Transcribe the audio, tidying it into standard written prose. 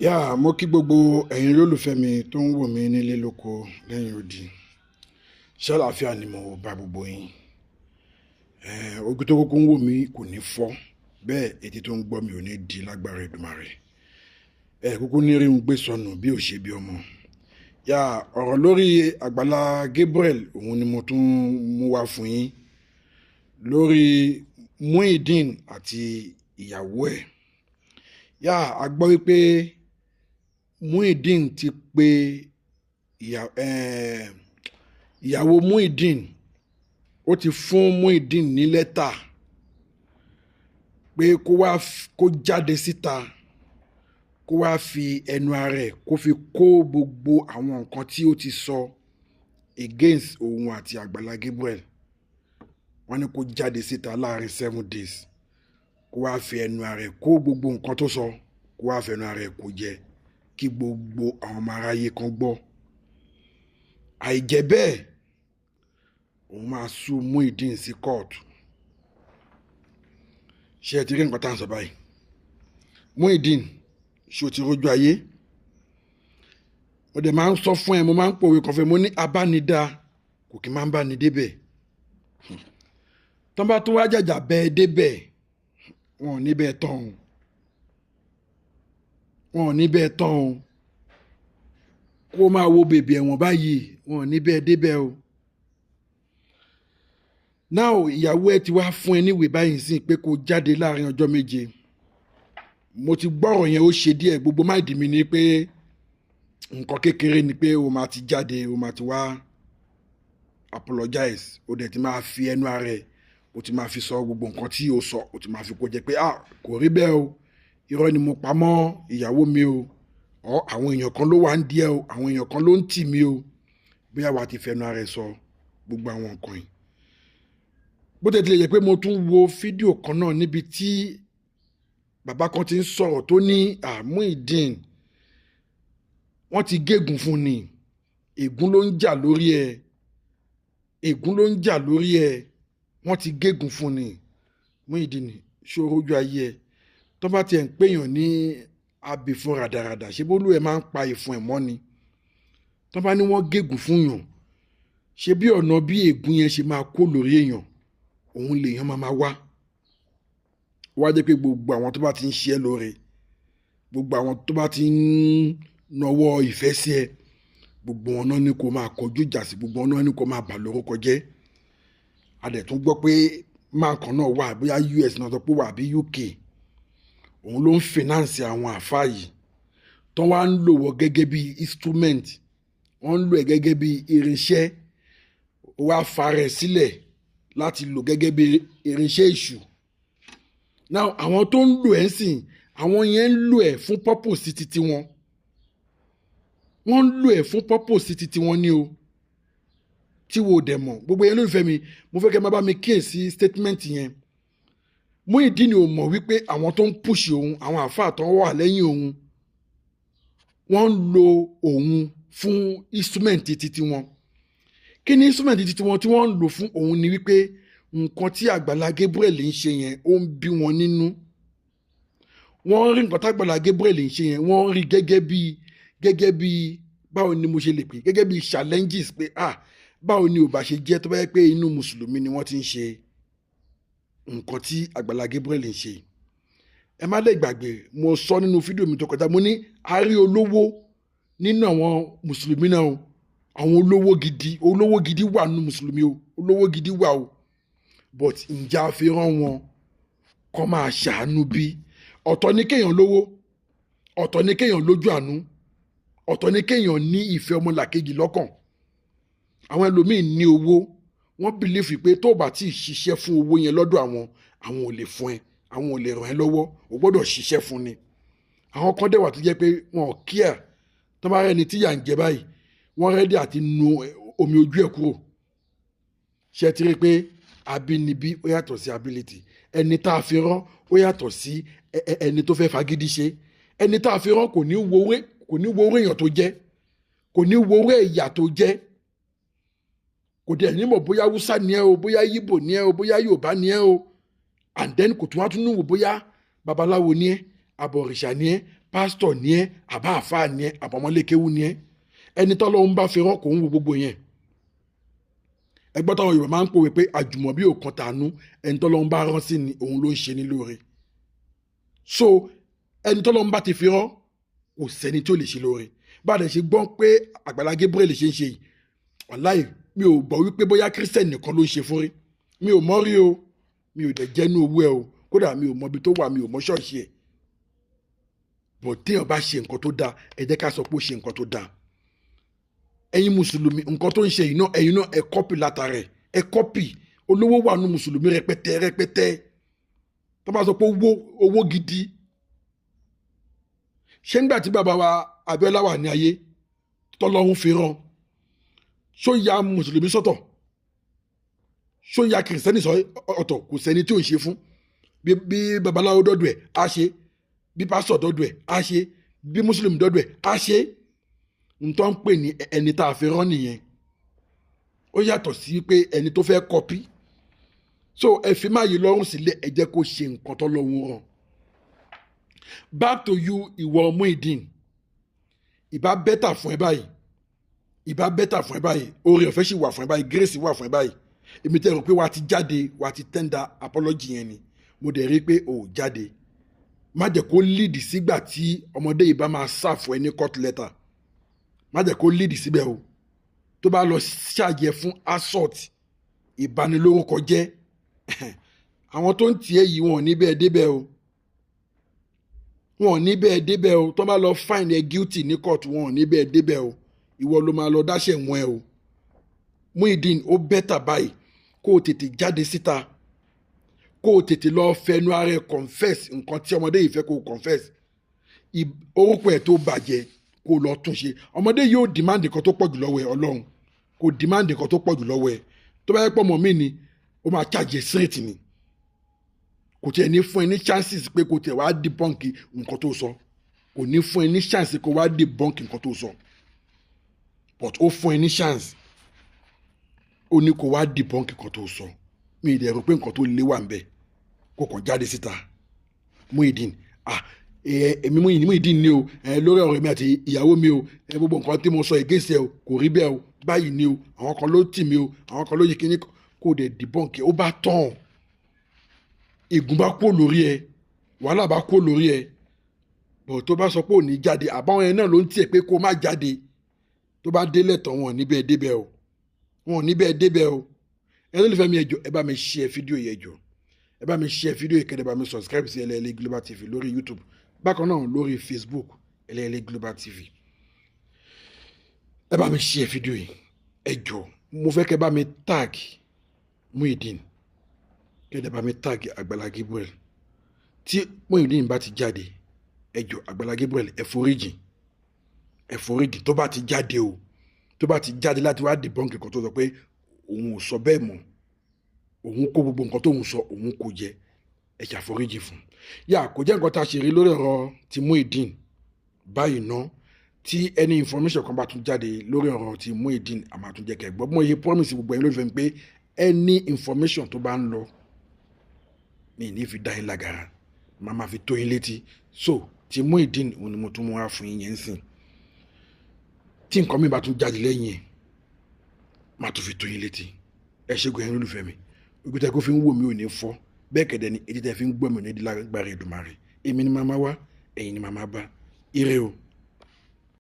Yá, mo kí gbogbo ẹ̀yin olólùfẹ́ mi tó ń wò mí nílé lóko lẹ́yìn odi. Ṣé àlàáfíà ni mo bá gbogbo yín? Ojú tó kúkú ń wò mí kò ní fọ́, bẹ́ẹ̀ etí tó ń gbọ́ mi ò ní di lágbára Èdùmàrè. Ẹ kúkú ní rí ń gbé sọnù bí ò ṣe bí ọmọ. Yá, ọ̀rọ̀ lórí Àgbàlá Gabriel òun ni mo tún mú wá fún yín lórí Muyideen àti ìyàwó ẹ̀. Yá, a gbọ́ wípé Muyideen ti pe ìyàwó Muyideen, ó ti fún Muyideen ní lẹ́tà pé kó wá kó jáde síta, kó wá fi ẹnu ara ẹ̀ kó fi kó gbogbo àwọn nǹkan tí ó ti sọ against òun àti Àgbàlá Gabriel. Wọ́n ní kó jáde síta láàrin 7 days, kó wá fi ẹnu ara ẹ̀ kó gbogbo nǹkan tó sọ, kó wá fi ẹnu ara ẹ̀ kó jẹ kí gbogbo àwọn ọmọ aráyé kan gbọ́. Àìjẹ́ bẹ́ẹ̀, òun máa sue Muyideen sí kóòtù. Ṣé ẹ ti rí nǹkan tá à ń sọ báyìí? Muyideen, ṣé o ti rójú ayé? Mo dẹ̀ máa ń sọ fún ẹ, mo máa ń pòwe kan fún ẹ, mo ní abánidá kò kí máa ń bá ní débẹ̀. Tọ́n bá tún wá jàjà bẹ́ẹ̀ débẹ̀, wọn ò ní bẹ́ẹ̀ tán o, wọn ò ní bẹ́ẹ̀ tán o. Kó máa wo bèbè ẹ̀wọ̀n báyìí, wọn ò ní bẹ́ẹ̀ débẹ̀ o. Now, ìyàwó ẹ ti wá fún ẹ níwèé báyìí sí pé kó jáde láàrin ọjọ́ 7. Mo ti gbọ́rọ̀ yẹn, ó ṣe díẹ̀. Gbogbo mind mi ni pé nǹkan kékeré ni, pé o máa ti jáde, o máa ti wá apologize, o dẹ̀ ti máa fi ẹnu ara ẹ̀, o ti máa fi sọ gbogbo nǹkan tí o sọ, o ti máa fi kó jẹ pé, ah, kò rí bẹ́ẹ̀ o, irọ́ ni mo pa mọ́ ìyàwó mi o, ọ àwọn èèyàn kan ló wà ń díẹ̀ o, àwọn èèyàn kan ló ń tì mí o. Bóyá wàá ti fẹnu ara ẹ̀ sọ gbogbo àwọn nǹkan yìí. Bó tẹ̀ tilẹ̀ jẹ́ pé mo tún wo fídíò kan náà níbi tí bàbá kan ti ń sọ̀rọ̀ tó ní Muyideen, wọ́n ti gégùn fún ni, ègún ló ń jà lórí ẹ̀, ègún ló ń jà lórí ẹ̀, wọ́n ti gégùn fún ni. Muyideen, ṣòro ojú ayé ẹ̀ tó bá tiẹ̀ ń pèèyàn ní abì fún ràdàràdà, ṣé bólú ẹ̀ máa ń pa ìfun ẹ̀ mọ́ ni? Tó bá ní wọ́n gégùn fún yàn, ṣé bí ọ̀nà bí ègún yẹn ṣe máa kó lórí èèyàn òun lèèyàn máa máa wá. Wá jẹ́ pé gbogbo àwọn tó bá ti ń ṣe ẹ́ lóore, gbogbo àwọn tó bá ti ń nawọ́ ìfẹ́ sí ẹ, gbogbo wọn náà ní kó máa kọjú ìjà sí, gbogbo wọn náà ní kó máa bà lórúkọ jẹ́. A dẹ̀ tún gbọ́ pé máa kan náà wà, bóyá US náà sọ pé wà bí UK, òun ló ń finance àwọn àfáà yìí tó wá ń lò wọ́n gẹ́gẹ́ bí instrument, wọ́n ń lò ẹ́ gẹ́gẹ́ bí irinṣẹ́. Ó wá farẹ̀ sílẹ̀ láti lò gẹ́gẹ́ bí irinṣẹ́ èṣù. Now, àwọn tó ń lò ẹ́ sìn, àwọn yẹn ń lò ẹ́ fún purpose títí wọn, wọ́n ń lò ẹ́ fún purpose títí wọn ní o, tí wo dẹ̀ mọ̀. Gbogbo yẹn lólùfẹ́ mi, mo fẹ́ kẹ́ má bá mi kíyèsí statement yẹn. Muyideen ò mọ̀ wípé àwọn tó ń push òun, àwọn àáfàá tó wà lẹ́yìn òun, wọ́n ń lo òun fún instrument títí wọn. Kí ni instrument títí wọn tí wọ́n ń lò fún òun? Ni wípé nǹkan tí Àgbàlá Gabriel ń ṣe yẹn, ó ń bí wọn nínú. Wọ́n rí nǹkan tágbàlá Gabriel ń ṣe yẹn, wọ́n rí gẹ́gẹ́ bí, báwo ni mo ṣe lè pè, gẹ́gẹ́ bí challenges pé, ah, báwo ni ò bá ṣe jẹ́ tó bá yẹ pé inú mùsùlùmí ni wọ́n ti ń ṣe nǹkan tí Àgbàlá Gabriel ń ṣe? Ẹ má lè gbàgbé, mo sọ nínú fídíò mi tó kọjá, mo ní a rí olówó nínú àwọn mùsùlùmí náà o. Àwọn olówó gidi, olówó gidi wà nínú mùsùlùmí o, olówó gidi wà o. But ǹjẹ́ a fi rán wọn kọ́ máa ṣàánú bí? Ọ̀tọ̀ ní kéèyàn lówó, ọ̀tọ̀ ní kéèyàn lójú àánú, ọ̀tọ̀ ní kéèyàn ní ìfẹ́ ọmọlàkejì lọ́kàn. Àwọn ẹlòmíín ní owó, wọ́n believe pé tó o bá tí ì ṣiṣẹ́ fún owó yẹn lọ́dọ̀ àwọn, àwọn ò lè fún ẹ, àwọn ò lè ràn ẹ́ lọ́wọ́, o gbọ́dọ̀ ṣiṣẹ́ fún ni. Àwọn kan dẹ̀ wà tó jẹ́ pé wọn ò kíà, tó bá rẹ́ni tí yà ń jẹ báyìí, wọ́n ready àti nu omi ojú ẹ̀ kúrò. Ṣé ti rí i pé abínibí ó yàtọ̀ sí ability? Ẹni tá a fi rán ó yàtọ̀ sí ẹni tó fẹ́ fagídí ṣe. Ẹni tá a fi rán kò ní wo owó èèyàn tó jẹ́, kò ní wo owó ẹ̀yà tó jẹ́, kò dẹ̀ ní mọ̀ bóyá Haúsá ni ẹ́ o, bóyá Yíbò ni ẹ́ o, bóyá Yorùbá ni ẹ́ o. And then kò tún wá tún wò bóyá babaláwo ni ẹ́, abọ̀rìṣà ni ẹ́, Pásítọ̀ ni ẹ́, àbá àfáà ni ẹ́, àbọ̀mọ́lékéwú ni ẹ́, ẹni tọ́lọ́run bá fi rán kò ń wo gbogbo yẹn. Ẹgbọ́n táwọn Yorùbá máa ń pòwe pé àjùmọ̀bí ò kan tàánú, ẹni tọ́lọ́run bá rán sí ni òun ló ń ṣe ní lóore. So ẹni tọ́lọ́run bá ti fi rán kò sẹ́ni tí ó lè ṣe lóore. Bá a lè ṣe gbọ́n pé Àgbàlá Gabriel ṣe ń ṣe yìí, wàláì mi ò gbọ́ wípé bóyá Christian nìkan ló ń ṣe fún rí. Mi ò mọ̀ rí o, mi ò dẹ̀ jẹ́nu owó ẹ o, kódà mi ò mọ ibi tó wà, mi ò mọ ṣọ́ọ̀ṣì ẹ̀. Bọ̀ téèyàn bá ṣe nǹkan tó dáa, ẹ jẹ́ ká sọ pé ó ṣe nǹkan tó dáa. Ẹ̀yin mùsùlùmí, nǹkan tó ń ṣe yìí náà, ẹ̀yin náà ẹ kọ́pì látara ẹ̀, ẹ kọ́pì. Olówó wà nù mùsùlùmí rẹpẹtẹ rẹpẹtẹ. Tó bá sọ pé owó, owó gidi. Ṣé ńgbà tí bàbá wa Abíọ́lá wà ní ayé tọ́lọ́hún fi rán, ṣó ya mùsùlùmí sọ́tọ̀, ṣó ya kìrìsìtẹ́nì ọ̀tọ̀? Kò sẹ́ni tí ò ń ṣe fún. Bí babaláwo dọ́dọ̀ ẹ̀ á ṣe, bí pásítọ̀ dọ́dọ̀ ẹ̀ á ṣe, bí mùsùlùmí dọ́dọ̀ ẹ̀ á ṣe. Ntọ́ ń pè ní ẹni tá a fi rán nìyẹn. Ó yàtọ̀ sí pé ẹni tó fẹ́ kọpí. So ẹ fi má yí lọ́rùn sílẹ̀, ẹ jẹ́ kó ṣe nǹkan tó lọ́wọ́ rán. Back to you, ìwọ Muyideen, ìbá better fún ẹ báyìí, ìbá better fún ẹ báyìí. Oore ọ̀fẹ́ sì wà fún ẹ báyìí, grace wà fún ẹ báyìí. Èmi tẹ́ rò pé wàá ti jáde, wàá ti tender apology yẹn ni, mo dẹ̀ rí pé ò jáde. Má jẹ́ kó lead sígbà tí ọmọdé yìí bá máa serve ẹ ní court letter. Má jẹ́ kó lead síbẹ̀ o. Tó bá lọ ṣàjẹ́ fún assault, ìbanilórúkọ jẹ́, àwọn tó ń tiẹ̀ yìí, wọn ò ní bẹ́ẹ̀ débẹ̀ o, wọn ò ní bẹ́ẹ̀ débẹ̀ o. Tó bá lọ find ẹ guilty ní court, wọn ò ní bẹ́ẹ̀ débẹ̀ o. Ìwọ ló máa lọ dáṣẹ̀ wọn ẹ o. Muyideen, ó better báyìí kó o tètè jáde síta, kó o tètè lọ fẹnu ara ẹ confess nǹkan tí ọmọdé yìí fẹ́ kó o confess. Orúkọ ẹ̀ tó bàjẹ́, kó o lọ tún ṣe. Ọmọdé yóò demand nǹkan tó pọ̀ jù lọ́wọ́ ẹ. Ọlọ́run kò demand nǹkan tó pọ̀ jù lọ́wọ́ ẹ. Tó bá yẹ pọ̀ mọ́ mi ni, ó máa charge straight ni, kò tiẹ̀ ní fún ẹ ní chances pé kò tiẹ̀ wá debunk nǹkan tó sọ. Kò ní fún ẹ ní chance kó wá debunk nǹkan tó sọ, but ó fún ẹ ní chance, ó ní kó wá debunk nǹkan tó sọ. Mi ì dẹ̀ rò pé nǹkan tó lé wà ń bẹ̀ kó kàn jáde síta. Muyideen, ah, èmi Muyideen ni o, lórí ọ̀rọ̀ mi àti ìyàwó mi o, gbogbo nǹkan tí mo sọ against ẹ o, kò rí bẹ́ẹ̀ o, báyìí ni o, àwọn kan ló tì mí o, àwọn kan ló yẹ kíní, kó dẹ̀ debunk. Ó bá tán, ègún bá kúrò lórí ẹ, wàhálà bá kúrò lórí ẹ. Bọ̀ tó bá sọ pé ò ní jáde, àbáwọn yẹn náà ló ń tiẹ̀ pé kó má jáde. Tó bá délẹ̀ tán, wọn ò ní bẹ́ẹ̀ débẹ̀ o, wọn ò ní bẹ́ẹ̀ débẹ̀ o. Ẹ ló lè fẹ́ mi, ẹ jọ̀ọ́, ẹ bá mi share fídíò yẹn. Jọ̀ọ́, ẹ bá mi share fídíò yìí, kẹ́dẹ̀ bá mi subscribe sí Ẹlẹ́ẹ̀lẹ́ Global TV lórí YouTube, bákan náà lórí Facebook, Ẹlẹ́ẹ̀lẹ́ Global TV. Ẹ bá mi share fídíò yìí, ẹ jọ̀ọ́. Mo fẹ́ kẹ́ bá mi tag Muyideen, kẹ́dẹ̀ bá mi tag Àgbàlá Gabriel. Tí Muyideen bá ti jáde, ẹ jọ̀ọ́, Àgbàlá Gabriel, ẹ foríjì, ẹ foríjì. Tó bá ti jáde o, tó bá ti jáde láti wá debunk nǹkan tó sọ pé òun ò sọ bẹ́ẹ̀ mọ́, òun kó gbogbo nǹkan tóun sọ, òun kò jẹ, ẹ ṣàforíjì fún yà. Kò jẹ́ nǹkan tá a ṣe rí lórí ọ̀rọ̀ ti Muyideen báyìí ná. Tí any information kan bá tún jáde lórí ọ̀rọ̀ ti Muyideen, a máa tún jẹ́ kẹ́ gbọ́. Mo yẹ promise gbogbo ẹ̀yin lólùfẹ́ mi pé any information tó bá ń lọ, mi ní fi dá yín lágara, màá máa fi tó yín létí. So ti Muyideen, òun ni mo tún mú wá fún yín yẹn sìn. Tí nǹkan mi bá tún jáde lẹ́yìn ẹ̀, màá tún fi tó yín létí. Ẹ ṣé gan, ẹ̀yin olólùfẹ́ mi. Ojú tẹ́ kó fi ń wò mí ò ní fọ́, bẹ́ẹ̀ kẹ̀dẹ̀ ni etí tẹ́ fi ń gbọ́ mi ò ní di lágbára Èdùmàrè. Èmi ni màmá wá, ẹ̀yin ni màmá bá. Ire o.